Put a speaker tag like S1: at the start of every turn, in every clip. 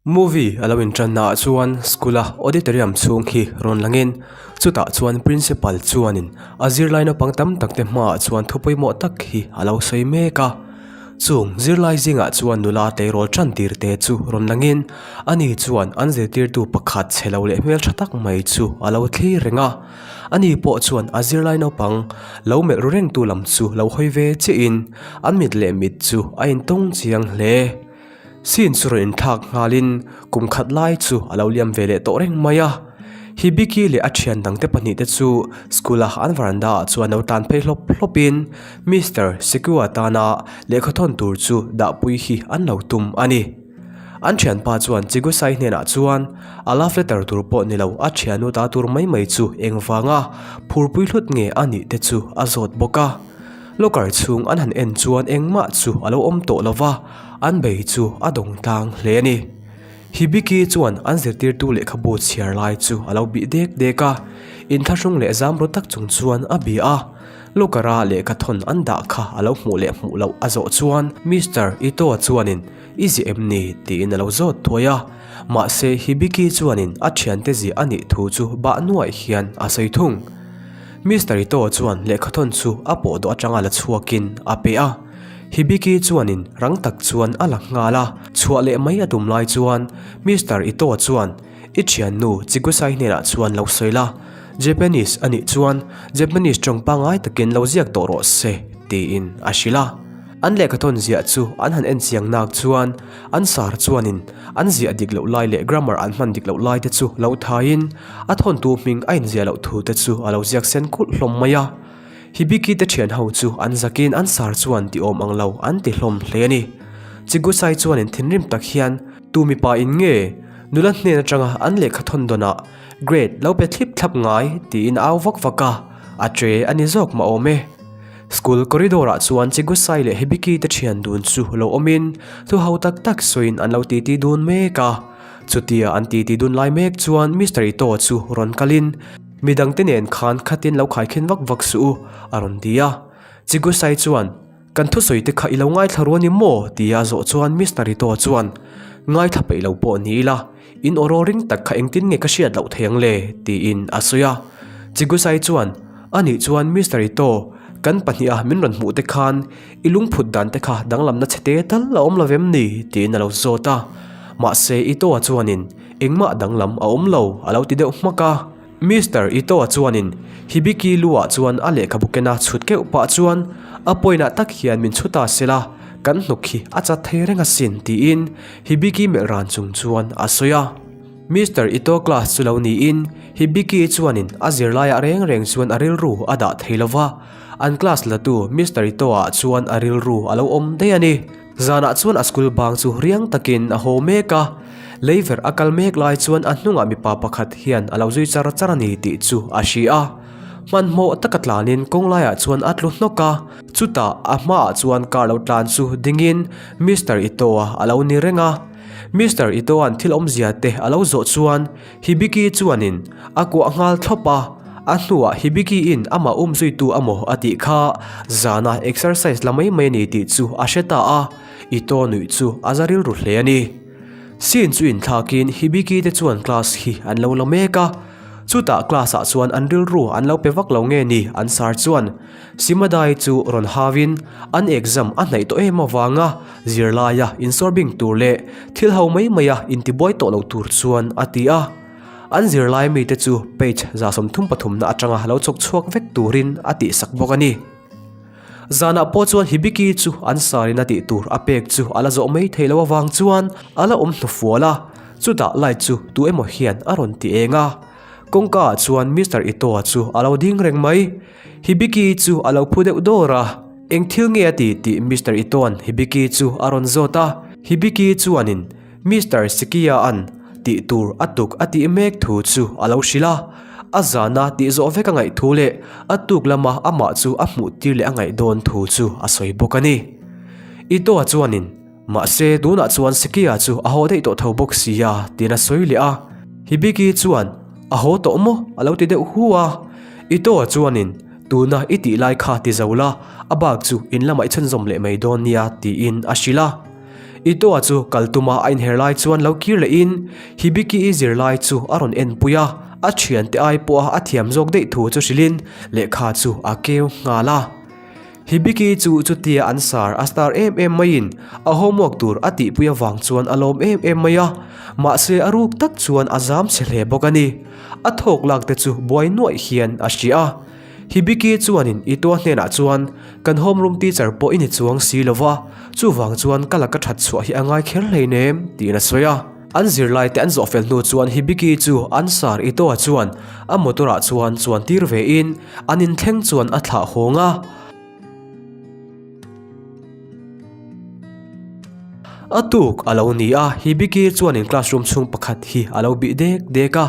S1: Movie a lo inṭannaah chuan school-a auditorium chhung hi rawn langin chutah chuan principal chuanin a zirlai naupang tam tak te hmaah chuan thu pawimawh tak hi a lo sawi mek a. Chung zirlai zingah chuan nula tleirawl ṭan tir te chu rawn langin ani chuan an zirtirtu pakhat chhe lo leh hmelṭha tak mai chu a lo thlir reng a. Ani pawh chuan a zirlai naupang lo melh ru rengtu lam chu lo hawi ve chiahin an mit leh mit chu a intawng chiang hle. Scene chu rawn inthlak nghalin kum khat lai chu a lo liam ve leh tawh reng mai a. Hibiki leh a thian dangte pahnihte chu school a an veranda ah chuan lo tlan phei hlawp hlawpin Mister Sekua tana lehkha thawn tur chu dahpui hi an lo tum a ni. An thianpa chuan Chigusai hnenah chuan a love letter tur pawh ni lo a thiannu ta tur mai mai chu engvanga phurpui hlut nge a nih te chu a zawt bawk a. Locker chhung an han en chuan engmah chu a lo awm tawh lo va, an bei chu a dawng tlang hle a ni. Hibiki chuan an zirtirtu lehkhabu chhiar lai chu a lo bih dek dek a, inthlahrung leh zam ru tak chung chuan a bih a. Locker-a lehkha thawn an dah kha a lo hmuh leh hmuh loh a zawh chuan Mister Ito-a chuanin I ziah em ni? tiin a lo zawt thuai a. Mahse Hibiki chuanin a thiante ziah a nih thu chu bah nuaih hian a sawi thung. Mister Ito chuan lehkhathawn chu a pawh dawh atanga la chhuakin a pe a. Hibiki chuanin rang tak chuan a la nghal a, chhuah leh mai a tum lai chuan Mister Ito chuan, I thiannu Chigusai hnenah chuan lo sawi la, Japanese a nih chuan Japanese tawng pangngai takin lo ziak tawh rawh se, tiin a hrilh a. An lehkhathawn ziah chu an han en chiang nak chuan an sar chuanin an ziah dik loh lai leh grammar an hman dik loh lai te chu lo thaiin a thawntu hming a inziah loh thu te chu a lo ziak sen kulh hlawm mai a. Hibiki te thian ho chu an zakin an sar chuan ti awm ang lo an ti hlawm hle a ni. Chigusai chuanin thinrim tak hian tu mipa in nge nula hnen atanga an lehkha thawn dawnah grade lo pe thlip thlap ngai tiin a au vak vak a, a tre a ni zawk mah awm e. School corridor ah chuan Chigusai leh Hibiki te thian dun chu lo awmin thu ho tak tak sawiin an lo titi dun mek a. Chutia an titi dun lai mek chuan Mister Ito chu rawn kalin midangte nen khan khatin lo khaikhin vak vak suh u a rawn ti a. Chigusai chuan Kan thusawi te kha i lo ngaithla ruan i maw? tia a zawh chuan Mister Ito chuan Ngaithla peih lo pawh ni ila in aw raw ring tak kha engtin nge ka hriat loh thei ang le? tiin a sawi a. Chigusai chuan Anih chuan Mister Ito kan pahniha min rawn hmuh te khan I lungphut dan te kha danglamna chhe te tal a awm lo vem ni? tiin a lo zawt a. Mahse Ito-a chuanin engmah danglam a awm lo a lo ti deuh hmak a. Mister Ito-a chuanin Hibiki lu-ah chuan a lehkhabu kena chhut keuh pah chuan a point-ah tak hian min chhu ta sela, kan hnuk hi a chat thei reng asin tiin Hibiki melh ran chung chuan a sawi a. Mister Ito class chu lo niin Hibiki chuanin a zirlaiah reng reng chuan a rilru a dah thei lo va. An class latu Mister Ito-ah chuan a rilru a lo awm daih a ni. Zanah chuan a school bang chu riang takin a haw mek a, leiverh a kal mek lai chuan a hnungah mipa pakhat hian a lo zui char char a ni tih chu a hria a. Hmanhmawh taka tlanin kawng laiah chuan a tlu hnawk a, chutah a hmaah chuan car lo tlan chu dingin Mister Ito-a a lo ni reng a. Mister Ito-a'n thil awmzia te a lo zawh chuan Hibiki chuanin a kuah nghal thlawp a, a hnuah Hibiki-in amah um zuitu amaw a tih kha zana exercise la mai mai a ni tih chu a hre ta a, Ito nuih chu a za rilru hle a ni. Scene chu inthlakin Hibiki te chuan class hi an lo la mek a, chutah class ah chuan an rilru an lo pe vak lo nge ni an sar chuan Simadai chu rawn hauin an exam a hnaih tawh em avanga zirlaia insawrbing tur leh thil ho mai maia intibuai tawh lo tur chuan a ti a. An zirlai mite chu page 33 na atanga lo chawk chhuak vek turin a tihsak bawk a ni. Zanah pawh chuan Hibiki chu an sarin a tih tur a pek chu a la zawh mai thei lo avang chuan a la awm hnufual a, chutah light chu tu emaw hian a rawn ti eng a. Kawngka ah chuan Mister Ito-a chu a lo ding reng mai. Hibiki chu a lo phu deuh dawr a, Eng thil nge a ti tih Mister Itoan Hibiki chu a rawn zawt a. Hibiki chuanin Mister Sikia-a'n tih tur a tuk a tih mek thu chu a lo hrilh a. A zana tih zawh vek a ngaih thu leh a tuk lama amah chu a hmuh tir leh a ngaih dawn thu chu a sawi bawk a ni. Itoa chuanin Mahse tunah chuan Sikia chu a haw daih tawh tho bawk sia tiin a sawi leh a. Hibiki chuan A haw tawh maw? a lo ti deuh hu a. Itoa chuanin, Tuna i tih lai kha ti zo la, a bak chu in lamah i chhunzawm leh mai dawn nia, tiin a hrilh a. Itoa chu kal tuma a inher lai chuan lo kir lehin Hibiki-i zirlai chu a rawn enpui a, a thiante ai pawha a thiam zawk daih thu chu hrilhin lehkha chu a keu nghal a. Hibiki chu chutia an sar a star em em maiin a homework tur a tihpui avang chuan a lawm em em mai a, mahse a ruk tak chuan a zam chhe hle bawk a ni. A thawk lak te chu buai nuaih hian a hria a. Hibiki chuanin Itoa hnenah chuan, Kan homeroom teacher pawh i ni chuang si lo va, chuvang chuan ka laka that chhuah hi a ngai kher hleinem, tiin a sawi a. An zirlai te an zawh fel hnu chuan Hibiki chu an sar Itoa chuan a motor ah chuan chuan tir ve in an inthleng chuan a thlah hawng a. A tuk a lo ni a, Hibiki chuanin classroom chhung pakhat hi a lo bih dek dek a.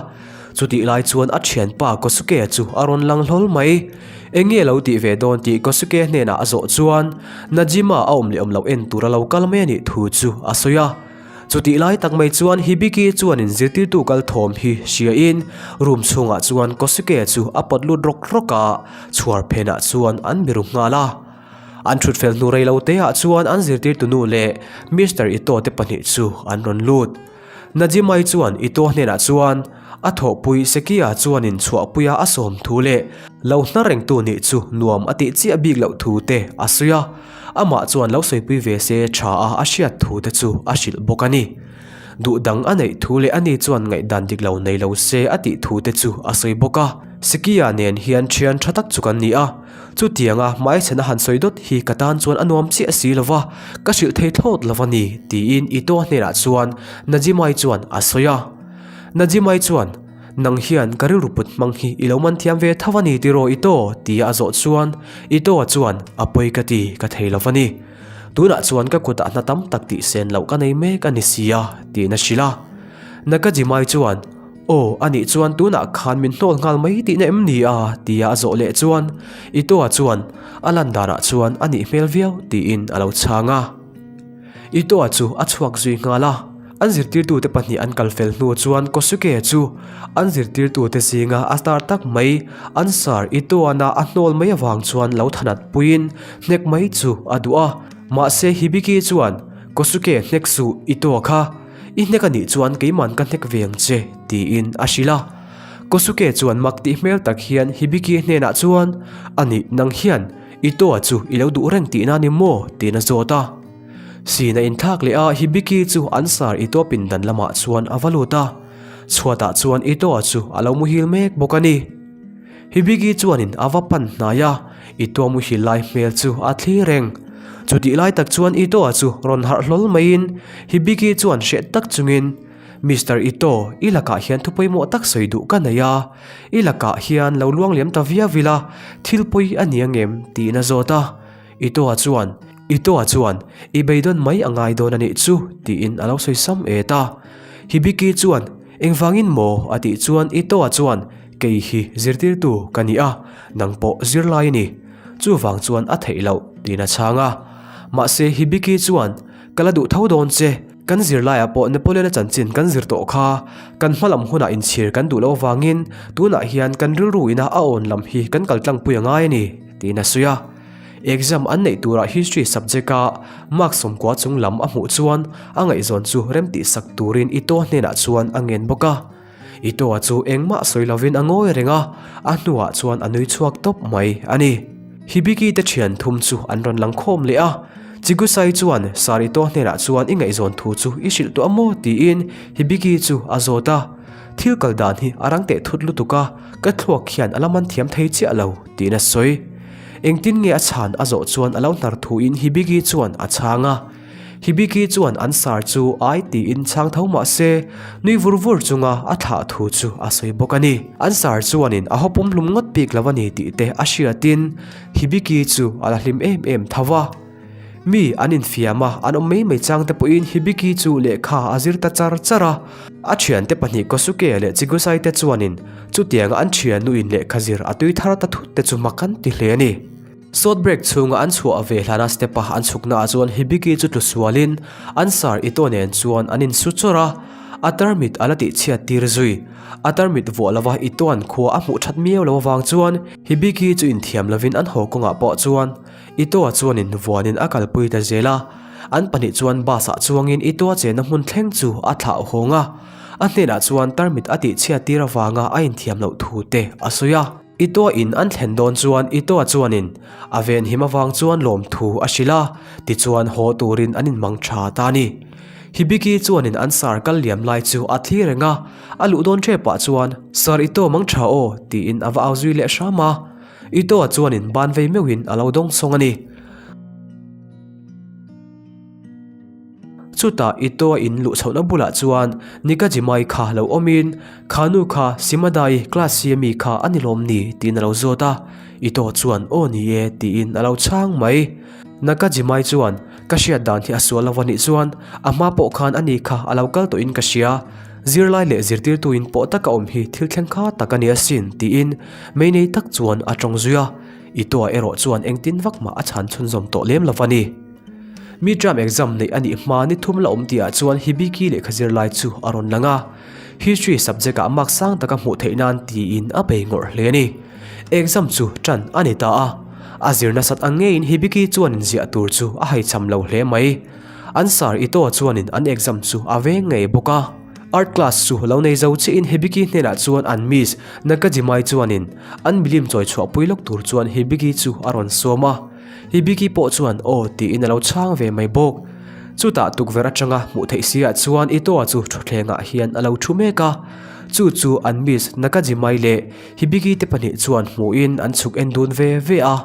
S1: Chutih lai chuan a thianpa Kosuke chu a rawn lang hlawl mai. Eng nge lo tih ve dawn tih Kosuke hnenah a zawh chuan Najima a awm leh awm loh en tur a lo kal mai a nih thu chu a sawi a. Chutih lai tak mai chuan Hibiki chuanin zirtirtu kal thawm hi hriain room chhungah chuan Kosuke chu a pawt lut rawk rawk a, chhuar phenah chuan an biru nghal a. An thut fel hnu rei lo teah chuan an zirtirtu nu leh Mister Ito te pahnih chu an rawn lut. Najimai chuan Ito hnenah chuan a thawhpui Sekiya chuanin chhuahpuia a sawm thu leh lo hnar rengtu nih chu nuam a tih chiah bik loh thu te a sawi a. Amah chuan lo sawipui ve se tha a a hriat thu te chu a hrilh bawk a ni. Duh dang a neih thu leh ani chuan ngaihdan dik lo nei lo se a tih thu te chu a sawi bawk a. Sekiya nen hian thian tha tak chu kan ni a, chutianga hmaichhena han sawi dawt hi ka tan chuan a nuam chiah si lo va, ka hrilh thei thlawt lo a ni, tiin Itoa hnenah chuan Najimai chuan a sawi a. Najimai chuan. Nang hian ka rilru put hmang hi i lo man thiam ve tho a ni tiraw Ito? tia a zawh chuan Ito-a chuan a pawi ka ti ka thei lo a ni. Tunah chuan ka kutah hna tam tak tih sen loh ka nei mek a ni sia tiin a hrilh a. Nakajimai chuan Aw a nih chuan tunah khan min hnawl nghal mai tihna em ni a? tia a zawh leh chuan Ito-a chuan a lan danah chuan a nih hmel viau tiin a lo chhang a. Itoa chu a chhuak zui nghal a, an zirtirtute pahnih an kal fel hnu chuan Kosuke chu an zirtirtute zinga a star tak mai an sar Itoana a hnawl mai avang chuan lo thanat puiin hnek mai chu a duh a. Mahse Hibiki chuan, Kosuke hnek suh Itoa kha, i hnek anih chuan keiman ka hnek ve ang che tiin a hrilh a. Kosuke chuan mak tih hmel tak hian Hibiki hnenah chuan, Anih nang hian Itoa chu i lo duh reng tihna ni maw? tiin a zawt a. Sin a inthlak leh a, Hibiki chu an sar Itoa pindan lamah chuan a va lut a. Chhuatah chuan Itoa chu a lo muhil mek bawk a ni. Hibiki chuanin a va pan hnai a, Itoa muhil lai hmel chu a thlir reng. Chutih lai tak chuan Itoa chu rawn harh hlawl maiin Hibiki chuan hreh tak chungin, Mister Ito, i lakah hian thu pawimawh tak sawi duh ka nei a, i lakah hian lo luang liam ta viau ila, thil pawi a ni angem? tiin a zawt a. Ito-a chuan, Ito-a chuan, I beidawn mai a ngai dawn a nih chu, tiin a lo sawi sam et a. Hibiki chuan, Engvangin maw? a tih chuan Ito-a chuan, Kei hi zirtirtu ka ni a, nang pawh zirlai i ni. Chuvang chuan a theih loh, tiin a chhang a. Mahse Hibiki chuan, Ka la duh tho dawn che. Kan zirlaiah pawh Napoleon-a chanchin kan zir tawh kha. Kan hma lam hunah inchhir kan duh loh avangin tunah hian kan rilru ina a awn lam hi kan kal tlangpui a ngai a ni, tiin a sawi a. Exam an neih turah History subject-a mark sawmkua chung lam a hmuh chuan a ngaihzawn chu remtihsak turin Ito hnenah chuan a ngen bawk a. Itoa chu engmah sawi lovin a ngawi reng a, a hnuah chuan a nui chhuak tawp mai a ni. Hibiki te thian thum chu an rawn lang khawm leh a, Chigusai chuan Sir Itoa hnenah chuan i ngaihzawn thu chu i hrilh tawh a maw tiin Hibiki chu a zawt a, Thil kal dan hi a rang teh thut lutuk a, ka thluak hian a la man thiam thei chiah lo tiin a sawi. Engtin nge a chhan a zawh chuan a lo hnar thuin Hibiki chuan a chhang a. Hibiki chuan an sar chu ai tiin chhang tho mah se, nui vur vur chunga a thlah thu chu a sawi bawk a ni. An sar chuanin a haw pumhlum ngawt bik lo a ni tih te a hriatin Hibiki chu a la hlim em em tho a. Mi an infiam a, an awm mai mai chang te pawhin Hibiki chu lehkha a zir ta char char a. A thiante pahnih Kosuke leh Chigusai te chuanin chutianga an thiannuin lehkha zir a tui thar ta thut te chu mak an ti hle a ni. Short break chhunga an chhuah ve hlana step a an chhukna ah chuan Hibiki chu tlu sualin an sar Ito nen chuan an insu chawrh a, a tarmit a la tih chhiat tir zui. A tarmit vuah lova Ito an khua a hmuh that miau lo avang chuan Hibiki chu inthiam lovin an haw kawngah pawh chuan Ito-a chuan invuanin a kalpui ta zel a. An pahnih chuan bus ah chuangin Itoa chenna hmun thleng chu a thlah hawng a, a hnenah chuan tarmit a tihchhiat tir avanga a inthiam loh thu te a sawi a. Itoa in an thlen dawn chuan Itoa chuanin a venhim avang chuan lawmthu a hrilh a, tichuan haw turin an inmang tha ta a ni. Hibiki chuanin an sar kal liam lai chu a thlir reng a, a luh dawn ṭep ah chuan, Sar Ito mang ṭha aw, tiin a va au zui leh hram a. Ito-a chuanin ban vei meuhin a lo dawng sawng a ni. Chutah Ito-a in luh chhohna bulah chuan Nikajimai kha lo awmin, Kha nu kha Simadai class C ami kha a ni lawm ni? tiin a lo zawt a. Ito chuan, Aw ni e, tiin a lo chhang mai. Nakajimai chuan, Ka hriat dan hi a sual lo a nih chuan a hma pawh khan ani kha a lo kal tawhin ka hria. Zirlai leh zirtirtuin pawh taka awm hi thil thleng kha tak a ni asin, tiin mei nei tak chuan a tawng zui a. Itoa erawh chuan engtin vak mah a chhan chhunzawm tawh lem lo a ni. Midterm exam neih a nih hma ni thum la awm tihah chuan Hibiki lehkha zirlai chu a rawn lang a. History subject ah mark sang taka hmuh theih nan tiin a bei ngawrh hle a ni. Exam chu tan a ni ta a. A zir nasat ang ngeiin Hibiki chuan inziah tur chu a haichham lo hle mai. An sir Ito chuanin an exam chu a veng ngei bawk a. Art class chu lo nei zo chiahin Hibiki hnenah chuan an miss Nakajimai chuanin an milim chawi chhuahpui lawk tur chuan Hibiki chu a rawn sawm a. Hibiki pawh chuan aw tiin a lo chhang ve mai bawk. Chutah tukverh atanga hmuh theih siah chuan Itoa chu thutthlengah hian a lo thu mek a. Chu chu an miss Nakajimai leh Hibiki te pahnih chuan hmuhin an chhuk en dun ve ve a.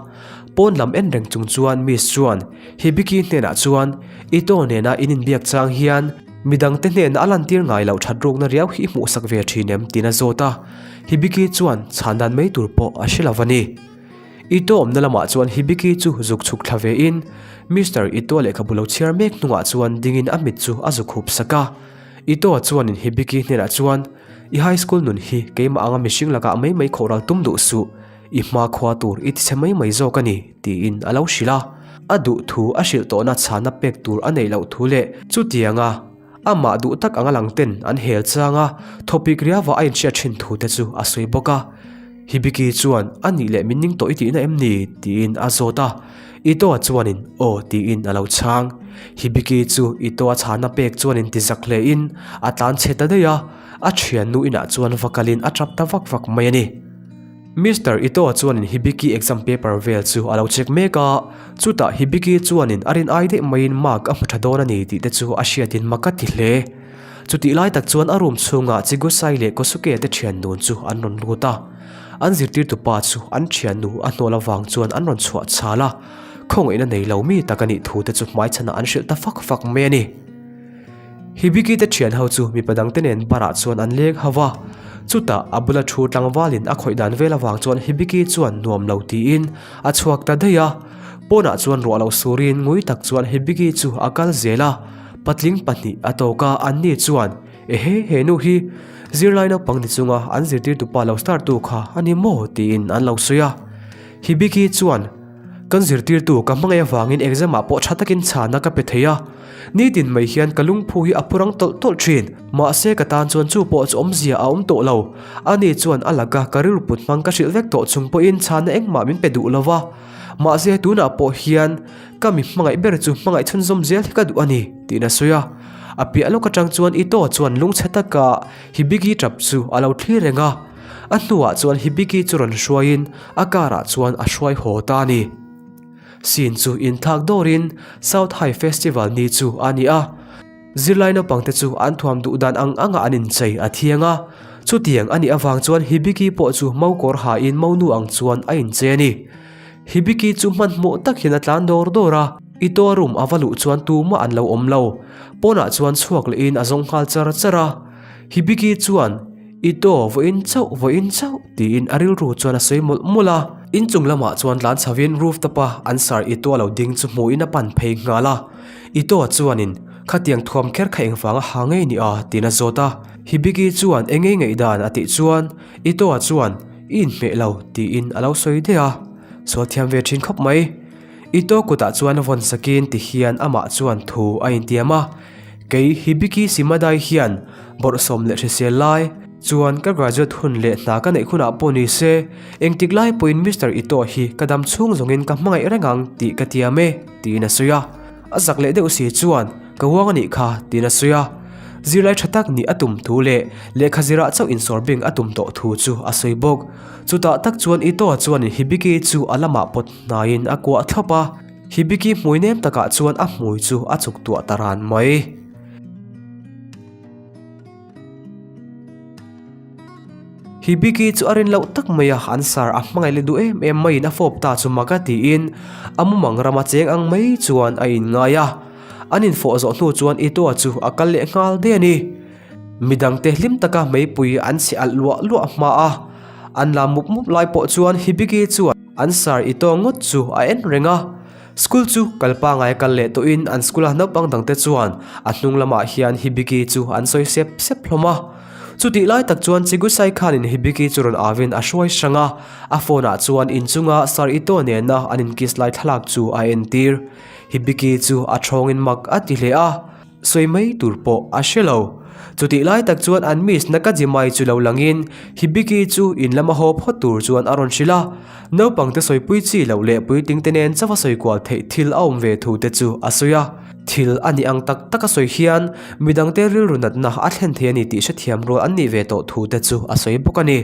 S1: Pawn lam en reng chung chuan miss chuan Hibiki hnenah chuan Ito nena in inbiak chang hian midangte hnena a lantir ngai loh that rukna riau hi i hmuhsak ve thin em tiin a zawt a. Hibiki chuan chhan dan mai tur pawh a hre lo a ni. Ito awmna lamah chuan Hibiki chu zuk chhuk thla vein Mister Ito lehkhabu lo chhiar mek hnungah chuan dingin a mit chu a zuk hup sak a. Ito chuanin Hibiki hnenah chuan I high school nun hi keimah anga mihring lakah mai mai khawhral tum duh suh, i hma khua tur i tichhe mai mai zawk a ni, tiin a lo hrilh a. A duh thu a hrilh tawhna chhana pek tur a neih loh thu leh chutianga amah duh tak anga lang ten an hel chang a, thawpik riava a inhriat thin thu te chu a sawi bawk a. Hibiki chuan a nih leh min ning tawh i tihna em ni? tiin a zawt a. Itoa chuanin aw tiin a lo chhang. Hibiki chu Itoa chhana pek chuanin ti zak hlein a tlan chhe ta daih a, a thiannu inah chuan va kalin a tap ta vak vak mai a ni. Mister Itoa chuanin Hibiki exam paper vel chu a lo check mek a, chutah Hibiki chuanin a rin ai daih maiin mark a hmu tha dawn a ni tih te chu a hriatin mak a ti hle. Chutih lai tak chuan a room chhungah Chigusai leh Kosuke te thian nun chu an rawn lut a. An zirtirtu pa chu an thiannu a hnawl avang chuan an rawn chhuah chhal a, khawngaihna nei lo mi tak a nih thu te chu hmaichhanah an hrilh ta fak fak mai a ni. Hibiki te thian ho chu mipa dangte nen bar ah chuan an leng ho va, chutah a bula thu tlangvalin a khawih dan vel avang chuan Hibiki chuan nuam lo tiin a chhuak ta daih a. Pawnah chuan ruah lo surin ngui tak chuan Hibiki chu a kal zel a, patling pahnih a tawk a, anni chuan Ehe, he nu hi zirlai naupang ni chunga an zirtirtu pa lo star tu kha a ni maw? tiin an lo sawi a. Hibiki chuan, Kan zirtirtu ka hmangaih avangin exam ah pawh tha takin chhana ka pe thei a. Nitin mai hian ka lungphu hi a phu rang tawlh tawlh thin. Mahse ka tan chuan chu pawh chu awmzia a awm tawh lo. Ani chuan a laka ka rilru put hmang ka hrilh vek tawh chung pawhin chhana engmah min pe duh lo va. Mahse tunah pawh hian ka mi hmangaih ber chu hmangaih chhunzawm zel hi ka duh a ni, tiin a sawi a. A piah lawk atang chuan Ito chuan lungchhe taka Hibiki tap chu a lo thlir reng a. A hnuah chuan Hibiki chu rawn hruaiin a car ah chuan a hruai haw ta a ni. Scene chu inthlak dawrin South High Festival ni chu a ni a. Zirlai naupangte chu an thuam duh dan ang anga an inchei a thiang a. Chutiang a nih avang chuan Hibiki pawh chu mokawr hain monu ang chuan a inchei a ni. Hibiki chu hmanhmawh tak hian a tlan dawr dawr a, Itoa room a va luh chuan tumah an lo awm lo. Pawnah chuan chhuak lehin a zawng nghal char char a. Hibiki chuan, Ito, vawiin chauh, vawiin chauh, tiin a rilru chuan a sawi mawlh mawlh a. Inchung lamah chuan tlan chhovin rooftop a an sir Itoa lo ding chu hmuhin a pan phei nghal a. Itoa chuanin, Khatiang thuam kher kha engvanga ha ngei ni a? tiin a zawt a. Hibiki chuan, Engei ngaihdan? a tih chuan Itoa chuan, I inhmeh lo, tiin a lo sawi daih a. Sual thiam ve thin khawp mai. Ito kutah chuan vawn sakin ti hian amah chuan thu a intiam a. Kei Hibiki Shimadai hian bawrhsawm leh hrisel lai chuan ka graduate hun leh hna ka neih hunah pawh ni se, engtik lai pawhin Mister Ito hi ka dam chhung zawngin ka hmangaih reng ang tih ka tiam e, tiin a sawi a. A zak leh deuh si chuan, Ka uang a nih kha, tiin a sawi a. Zirlai tha tak nih a tum thu leh lehkha zirah chauh insawr bing a tum tawh thu chu a sawi bawk. Chutah tak chuan Ito-a chuanin Hibiki chu a lamah pawt hnaiin a kuah thlawp a. Hibiki hmui nem takah chuan a hmui chu a chuk tuah ta ran mai. Hibiki chu a rin loh tak mai a, an sar a hmangaih leh duh em em maiin a fawp ta chu mak a tiin a mumang rama cheng ang mai chuan a inngai a. An infawh zawh hnu chuan Itoa chu a kal leh nghal daih a ni. Midangte hlim taka meipui an chhe alh luah luah hma a, an la mup mup lai pawh chuan Hibiki chuan an sar Itoa ngawt chu a en reng a. School chu kal pangai kal leh tawhin an school a naupang dangte chuan a hnung lamah hian Hibiki chu an sawi sep sep hlawm a. Chutih lai tak chuan Chigusai khanin Hibiki chu rawn avin a hruai hrang a, a phone ah chuan inchunga Sir Ito nena an inkiss lai thlalak chu a entir. Hibiki chu a thawngin mak a ti hle a. Sawi mai tur pawh a hre lo. Chutih lai tak chuan an miss Nakajimai chu lo langin Hibiki chu in lama haw phawt tur chuan a rawn hrilh a. Naupangte sawipui chi loh leh puitlingte nen chauha sawi kual theih thil a awm ve thu te chu a sawi a. Thil a nih ang tak tak a sawi hian midangte rilru natna a thlen thei a ni tih hrethiam rual an nih ve tawh thu te chu a sawi bawk a ni.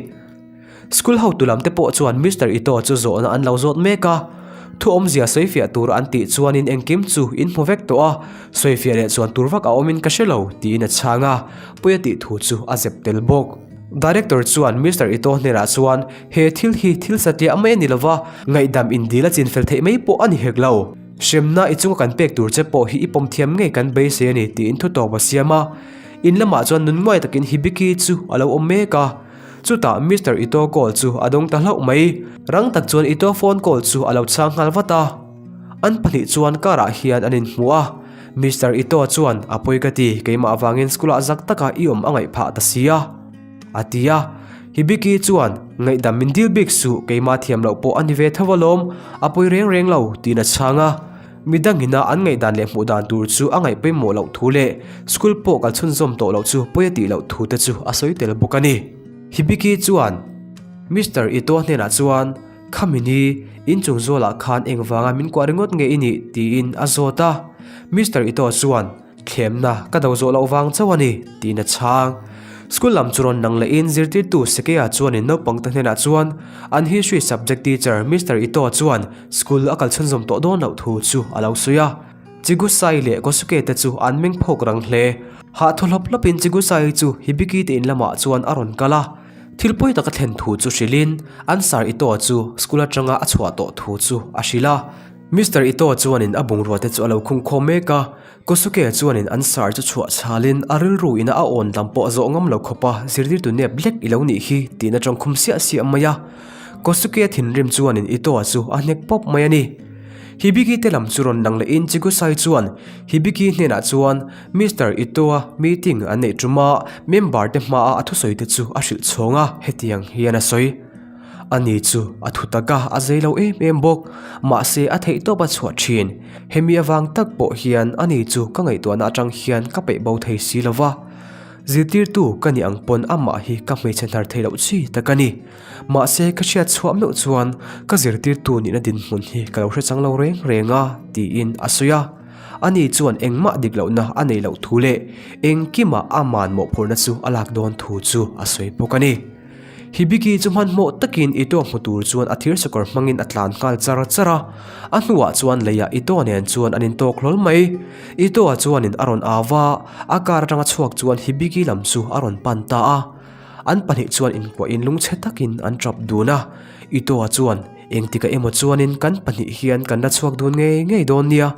S1: School hotu lam te pawh chuan Mister Ito chu zawhna an lo zawt mek a, thu awmzia sawifiah tur an tih chuanin engkim chu in hmu vek tawh a, sawifiah leh chuan tur vak a awmin ka hre lo tiin a chhang a, pawi a tih thu chu a zep tel bawk. Director chuan Mister Ito hnenah chuan he thil hi thil satliah mai a ni lova, ngaihdam indil a chinfel theih mai pawh a ni hek lo. Hremna i chunga kan pek tur che pawh hi i pawm thiam ngei kan beisei a ni tiin thu tawp a siam a. In lamah chuan nun nguai takin Hibiki chu a lo awm mek a. Chutah Mister Ito call chu a dawng ta hlauh mai. Rang tak chuan Ito phone call chu a lo chhang nghal vat a. An pahnih chuan car ah hian an inhmu a. Mister Ito chuan, A pawi ka ti, keimah avangin school ah zak taka i awm a ngaih phah ta si a. A ti a. Hibiki chuan, Ngaihdam min dil bik suh, keimah thiam loh pawh a ni ve tho alawm, a pawi reng reng lo, tiin a chhang a. Midangina an ngaihdan leh hmuh dan tur chu a ngaih pawimawh loh thu leh school pawh kal chhunzawm tawh loh chu pawi a tih loh thu te chu a sawi tel bawk a ni. Hibiki chuan Mister Ito hnenah chuan, Khami ni, inchung zualah khan engvanga min kuah ringawt nge i nih? tiin a zawt a. Mister Ito chuan, Thlemna ka do zawh loh vang chauh a ni, tiin a chhang. School lam chu rawn lang lehin zirtirtu Sekeya chuanin naupangte hnenah chuan an history subject teacher Mister Ito chuan school a kal chhunzawm tawh dawn loh thu chu a lo sawi a. Chigusai leh Kosuke te chu an meng phawk rang hle. Hah thaw hlawp hlawpin Chigusai chu Hibiki te in lamah chuan a rawn kal a. Thil pawi taka thlen thu chu hrilhin an Sir Ito chu school atanga a chhuah tawh thu chu a hrilh a. Mister Ito chuanin a bungrua te chu a lo khung khawm mek a. Kosuke chuanin an sar chu chhuah chhalin a rilru ina a awn lam pawh zawh ngam lo khawpa zirtirtu nep lek i lo nih hi tiin a tawngkhum siah siah mai a. Kosuke thinrim chuanin Itoa chu a hnek pawp mai a ni. Hibiki te lam chu rawn lang lehin Chigusai chuan Hibiki hnenah chuan Mister Itoa meeting an neih ṭuma member te hmaa a thusawi te chu a hrilh chhawng a, hetiang hian a sawi. Ani chu a thu tak a, a zei lo em em bawk. Mahse a theih tawp a chhuah thin. Hemi avang tak pawh hian ani chu ka ngaihtuahna atang hian ka peih bo thei si lo va. Zirtirtu ka nih ang pawn amah hi ka hmeichhe hnar thei loh chi tak a ni. Mahse ka hriat chhuah meuh chuan ka zirtirtu nihna dinhmun hi ka lo hre chang lo reng reng a, tiin a sawi a. Ani chuan engmah dik lohna a nei loh thu leh engkimah a manmawhphurhna chu a lak dawn thu chu a sawi bawk a ni. Hibiki chu hmanhmawh takin Ito hmu tur chuan a thir sakawr hmangin a tlan nghal char char a, a hnuah chuan leiah Ito nen chuan an intawk hlawl mai. Ito-a chuanin a rawn au va, a car atanga chhuak chuan Hibiki lam chu a rawn pan ta a. An pahnih chuan inkuahin lungchhe takin an tap dun a, Ito-a chuan, Engtikah emaw chuanin kan pahnih hian kan la chhuak dun ngei ngei dawn nia,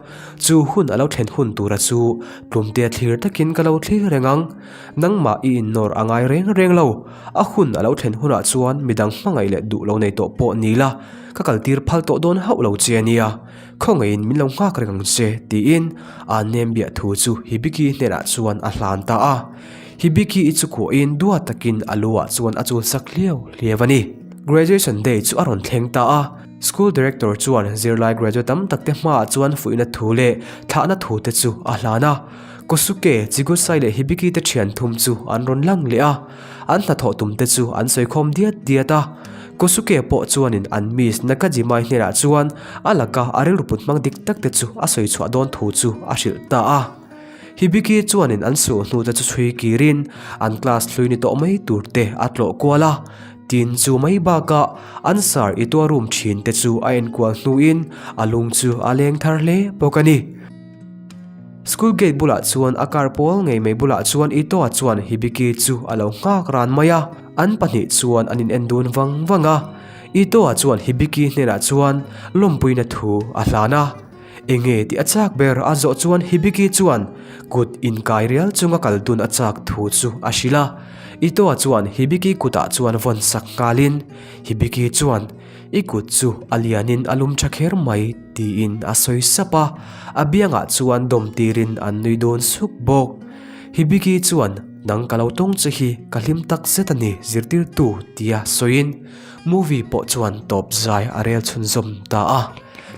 S1: chu hun a lo thlen hun tura chu tlumtea thlir takin ka lo thlir reng ang. Nangmah i innawr a ngai reng reng lo, a hun a lo thlen hunah chuan midang hmangaih leh duh lo nei tawh pawh ni la, ka kaltir phal tawh dawn hauh lo che a nia, khawngaihin min lo nghak reng ang che, tiin a nem biah thu chu Hibiki hnenah chuan a hlan ta a. Hibiki i chu kuahin duat takin a lu ah chuan a chul sak hliau hliau a ni. Graduation day chu a rawn thleng ta a, school director chuan zirlai graduate tam tak te hmaah chuan fuihna thu leh thlahna thu te chu a hlan a. Kosuke, Chigusai leh Hibiki te thian thum chu an rawn lang leh a, an hnathawh tum te chu an sawi khawm diat diat a. Kosuke pawh chuanin an Miss Nakajima-i hnenah chuan a laka a rilru put hmang dik tak te chu a sawi chhuah dawn thu chu a hrilh ta a. Hibiki chuanin an suh hnu te chu chhui kirin an class hlui ni tawh mai tur te a tlawh kual a. Tin chu mai bakah an sir i tua room thin te chu a enkual hnuin a lung chu a leng thar hle bawk a ni. School gate bulah chuan a car pawl ngei mai bulah chuan Ito-a chuan Hibiki chu a lo nghak ran mai a, an pahnih chuan an in en dun vang vang a. Ito-a chuan Hibiki hnenah chuan lawmpuina thu a hlan a. Enge tih a chak ber a zawh chuan Hibiki chuan kut inkai rial chunga kal dun a chak thu chu a hrilh a. Ito-a chuan Hibiki kutah chuan vawn sak nghalin Hibiki chuan I kut chu a lianin a lum tha kher mai tiin a sawi sap a, a biangah chuan dawm tirin an nui dawn suk bawk. Hibiki chuan nang ka lo tawng che hi ka hlim tak zet a ni zirtirtu tia sawiin movie pawh chuan tawp zai a rel chhunzawm ta a.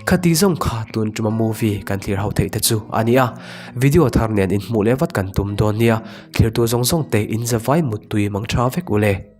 S1: Khati zawng kha tun tuma movie kan thlir ho theih te chu a ni a, video thar nen inhmuh leh vat kan tum dawn nia, thlirtu zawng zawng te in zavai muttui mang tha vek ule.